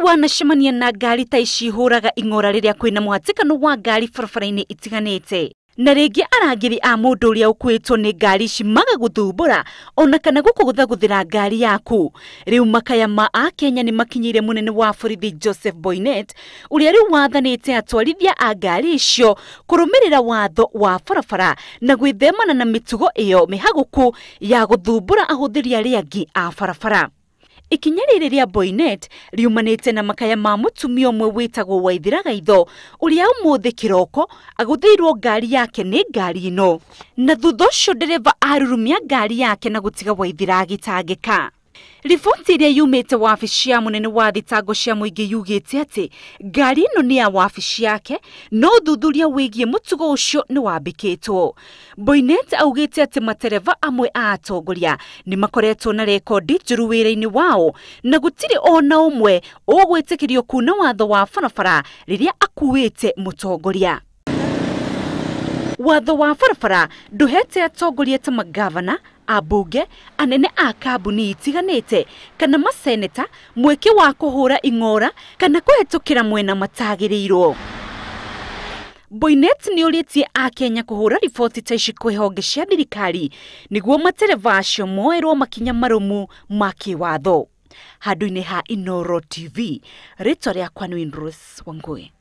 Wanacemania na ngari ta ici ihũraga ing'ora rĩrĩa kwĩna mũhatĩkano wa ngari barabara-inĩ itiganĩte? Na rĩngĩ arangĩri a mũndũ ũrĩa ũkuĩtwo nĩ ngari ici magagũthumbũra ona kana gũkũgũthagũthĩra ngari yaku. Rĩu makaya ma Akenya nĩ makinyĩire mũnene wa borithi Joseph Boinnet, ũrĩa rĩu wathanĩte atwarithia a ngari icio kũrũmĩrĩra watho wa barabara na gwĩthemana na mĩtugo ĩyo mĩhagũku ya gũthumbũra ahũthĩri arĩa angĩ a barabara. Ikinya rĩrĩ rĩa Boinnet riumanĩte na makaya ma mũtumia ũmwe wĩtagwo Waithira Gaitho, ũrĩa ũmũthĩ kĩroko agũthĩirwo ngari yake nĩ ngari ĩno, na thutha ũcio ndereba arurumia ngari yake na gũtiga Waithira agĩtangĩka. Riboti ĩrĩa yumĩte wabici ya mũnene wa thitango cia mũingĩ yugĩte atĩ ngari ĩno nĩ ya wabici yake, no ũthuthuria wĩgiĩ mũtugo ũcio nĩ wambĩkĩtwo. Boinnet augĩte atĩ matereba amwe a atongoria nĩ makoretwo na rekondi njũru wĩra-inĩ wao na gũtirĩ ona ũmwe ũgwĩtĩkĩrio kuna watho wa barabara rĩrĩa akuĩte mũtongoria. Watho wa barabara ndũhete atongoria ta magavana, ambunge, anene a kambuni itiganĩte kana maseneta mweke wa kũhũra ing'ora kana kũhetũkĩra mwena matagĩrĩirwo. Boinnet nĩ ũrĩtie Akenya kũhũra riboti ta ici kwĩ honge cia thirikari nĩguo matereba acio moerwo makinya marũmu ma kĩwatho. Handũ-inĩ ha Inooro TV, rĩtwa rĩakwa nĩ Winrose Wangui.